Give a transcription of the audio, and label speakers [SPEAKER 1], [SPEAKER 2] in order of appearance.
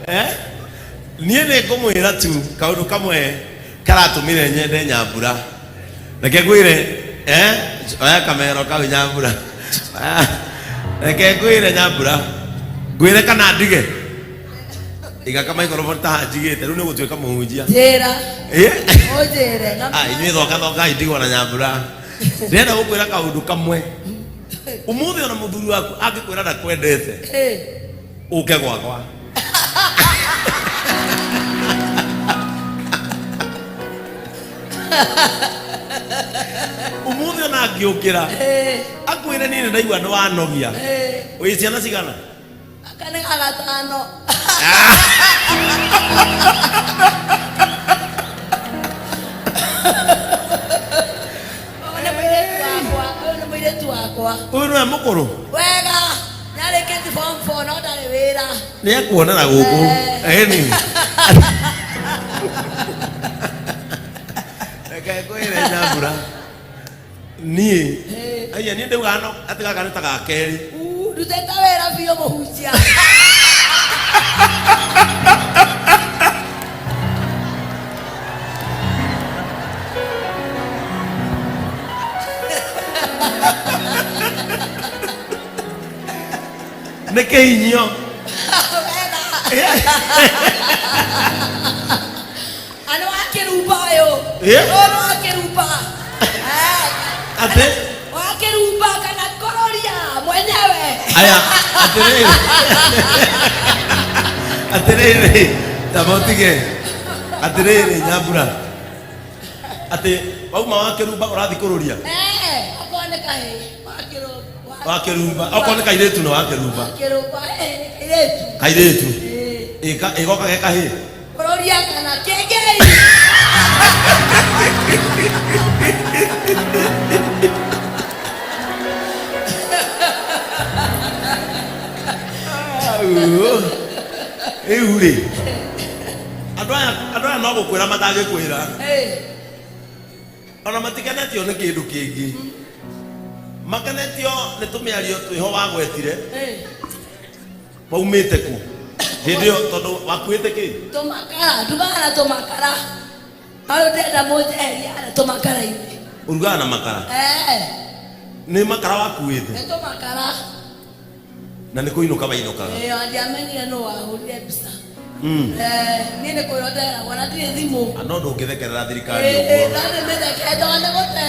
[SPEAKER 1] Eh? Niĩ nĩ ngũmwĩra tu kaũndũ kamwe karatũmire nyende Nyambura. Reke ngwĩre, eh? Oya kamero kau Nyambura. Ah, reke ngwĩre Nyambura. Ngwĩre kana ndige? Iga kamaikorobo ta njigĩte rĩu nĩ gũtuĩka mũhunjia.
[SPEAKER 2] Njĩra.
[SPEAKER 1] Eh?
[SPEAKER 2] Ũnjĩre. Na
[SPEAKER 1] Ah, inyuĩ thoka thoka ndigwo na Nyambura. Ndĩrenda gũkwĩra kaũndũ kamwe. Ũmũthĩ ona mũthuri waku angĩkwĩra ndakwendete,
[SPEAKER 2] Eh.
[SPEAKER 1] ũke gwakwa. Ũmũthĩ ona angĩũkĩra
[SPEAKER 2] Eh.
[SPEAKER 1] akwĩre niĩ nĩ ndaigua nĩ wanogia.
[SPEAKER 2] Eh.
[SPEAKER 1] Wĩ ciana cigana?
[SPEAKER 2] Aka nĩ ga gatano. Ũyũ nĩ mũirĩtu wakwa. Ũyũ nĩ mũirĩtu wakwa.
[SPEAKER 1] Ũyũ nĩwe mũkũrũ?
[SPEAKER 2] Wega. Nĩarĩkĩtie form 4 no ndarĩ wĩra.
[SPEAKER 1] Nĩ ekuonera gũkũ.
[SPEAKER 2] Eh.
[SPEAKER 1] Ĩni. Reke ngwĩre Nyambura. Niĩ. Aya niĩ ndaugaga no atĩ gaka nĩ ta ga kerĩ.
[SPEAKER 2] Uu, ndutĩte wĩra biũ mũhunjia.
[SPEAKER 1] Nĩ kĩhinyio.
[SPEAKER 2] Wega. Ano wa kĩrumba ũyũ.
[SPEAKER 1] Eh?
[SPEAKER 2] Ũyũ nĩ wa kĩrumba. Eh,
[SPEAKER 1] Atĩ?
[SPEAKER 2] Wa kĩrumba kana kororia mwenyewe.
[SPEAKER 1] Aya, atĩrĩrĩ. Atĩrĩrĩ, tamba ũtige. Atĩrĩrĩ, Nyambura. Atĩ wauma wa kĩrumba ũrathiĩ kũrũria?
[SPEAKER 2] Eh, okorwo nĩ kahĩĩ, wa kĩrumba.
[SPEAKER 1] Wa kĩrumba. Okorwo nĩ kairĩtu nĩ wa kĩrumba.
[SPEAKER 2] Wa kĩrumba, eh, kairĩtu.
[SPEAKER 1] Kairĩtu.
[SPEAKER 2] Eh.
[SPEAKER 1] Ĩgoka ge kahĩĩ.
[SPEAKER 2] Kũrũria kana kĩngĩi.
[SPEAKER 1] Rĩu rĩ, andũ aya no gũkwĩra matangĩkwĩra.
[SPEAKER 2] Eh.
[SPEAKER 1] Ona matikenetio nĩ kĩndũ kĩngĩ. Makenetio nĩ tũmĩario twĩho wagwetire.
[SPEAKER 2] Eh.
[SPEAKER 1] Waumĩte kũ? Hĩndĩ ĩyo tondũ wakuĩte kĩ?
[SPEAKER 2] Tũmakara, ndugaga na tũmakara. No rĩu ndĩrenda mũnjeherie harĩa tũmakara-inĩ.
[SPEAKER 1] Ũrugaga na makara?
[SPEAKER 2] Eh.
[SPEAKER 1] Nĩ makara wakuĩte?
[SPEAKER 2] Nĩ tũmakara.
[SPEAKER 1] Na nĩ kũinũka wainũkaga?
[SPEAKER 2] Ĩĩ, ona ndiamenyire nũ wahũrire mbica. Eh, niĩ nĩ kwĩrwo nderagwo na ndirĩ thimũ.
[SPEAKER 1] Ah, no ndũngĩthekerera thirikari
[SPEAKER 2] Ĩĩ,
[SPEAKER 1] ũguo.
[SPEAKER 2] ndarĩ mĩtheke ndoga nĩ gũte.